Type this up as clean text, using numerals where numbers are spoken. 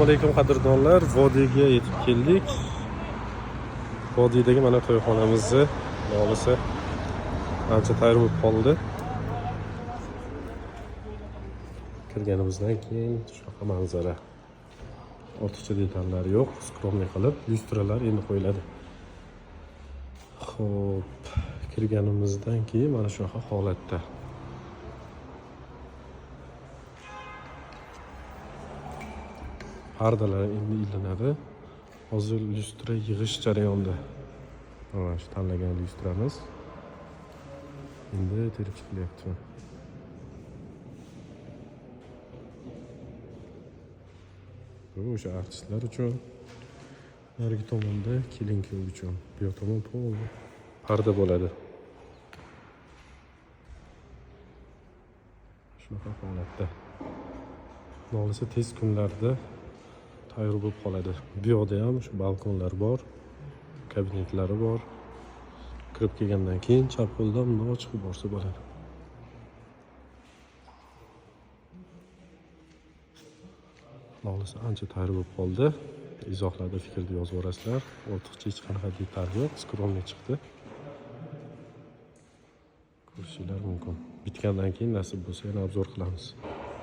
Assalomu alaykum qadrdonlar, vodiyga yetib keldik. Vodiydagi mana to'yxonamizni hovlisi ancha tayyor bo'lib qoldi. Kirganimizdan keyin shunaqa manzara. Ortiqcha detallar yo'q, skromniy qilib, lyustralar endi qo'yiladi. Xo'p, kirganimizdan keyin mana shunaqa holatda. Pardalar endi ilinadi. Hozir lyustra yig'ish jarayonida. Mana shu tanlagan lyustramiz. Endi terib chiqilyapti. Bu o'sha artistlar uchun. Narigi tomonda kelin kuyov uchun. Bu yoq tomon pol parda bo'ladi. Shunaqa holatda. Xudo tez kunlarda tayyor bo'lib qoladi. Bu yoqda ham shu balkonlar bor, kabinetlari bor. Kirib kelgandan keyin chap qo'ldan bundoq chiqib borsa bo'ladi. Xudo ancha tayyor bo'lib qoldi. Izohlarda fikrni yozib yuborasizlar. Ortiqcha hech qanaqa detal yo'q, skromniy chiqdi. Ko'rishinglar mumkin. Bitgandan keyin nasib bo'lsa yana obzor qilamiz.